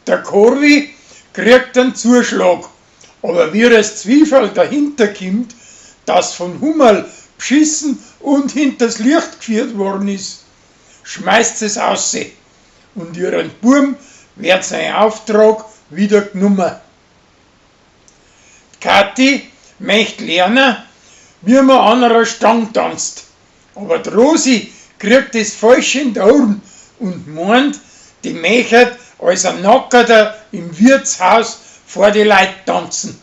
Der Corvi kriegt einen Zuschlag, aber wie das Zwiefel dahinter kimmt, dass von Hummerl beschissen und hinters Licht geführt worden ist, schmeißt es ausse und ihren Burm wird sein Auftrag wieder genommen. Kathi möcht lernen, wie man an einer Stange tanzt, aber die Rosi kriegt es falsch in die Ohren und meint, die möchtet als ein Nackerter im Wirtshaus vor die Leute tanzen.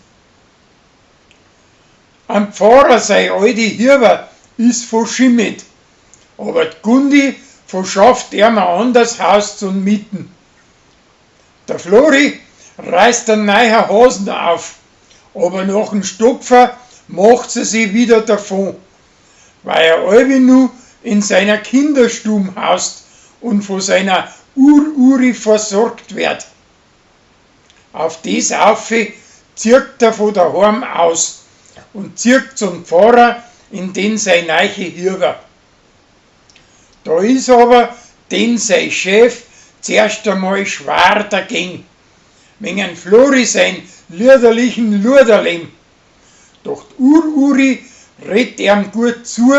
Am Pfarrer sei alte Hirber is verschimmelt, aber die Gundi verschafft ihm ein anderes Haus zum Mieten. Der Flori reißt einen neuen Hosen auf, aber nach dem Stopfer macht sie sich wieder davon, weil er allweil nu in seiner Kinderstube haust und von seiner Ur-Uri versorgt wird. Auf das aufe zirkt er von daheim aus und zirkt zum Pfarrer in den sein neiche Hirber. Da is aber den sein Chef zuerst einmal schwer dagegen, wegen Flori sein liederlichen Luderleben. Doch die Ur-Uri redt ihm gut zu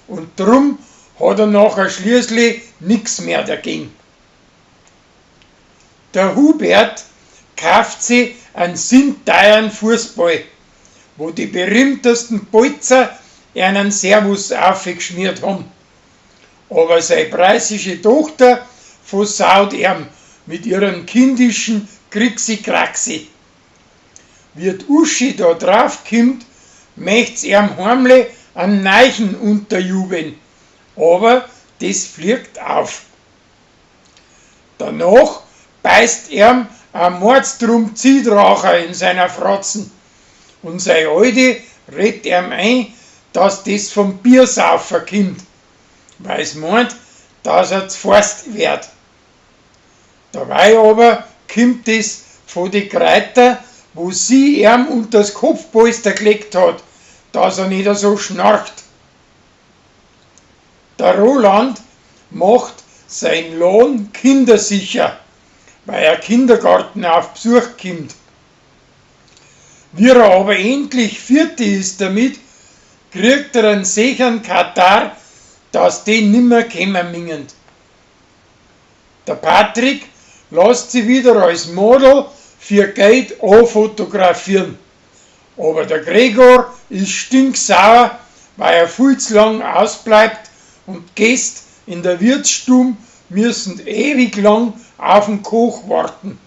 und drum hat er nachher schließlich nix mehr dagegen. Der Hubert kauft sich einen sinteiern Fußball, wo die berühmtesten Bolzer einen Servus aufgeschmiert haben. Aber seine preußische Tochter versaut ihm mit ihrem kindischen Krixi-Kraxi. Wie die Uschi da drauf kommt, möcht's ihm heimlich einen Neichen unterjubeln, aber das fliegt auf. Danach beißt ihm ein Mordstrum Ziedracher in seiner Fratzen und sei Alte redet ihm ein, dass das vom Biersaufer kommt, weil's meint, dass er z'forst wird. Dabei aber kommt es von die Kräuter, wo sie ihm unters Kopfpolster gelegt hat, dass er nicht so schnarcht. Der Roland macht sein Lohn kindersicher, weil er Kindergarten auf Besuch kommt. Wie er aber endlich fertig ist damit, kriegt er einen sicheren Katar, dass die nimmer kämen mingend. Der Patrick lässt sich wieder als Model für Geld anfotografieren. Aber der Gregor ist stinksauer, weil er viel zu lang ausbleibt und Gäste in der Wirtsstube müssen ewig lang auf den Koch warten.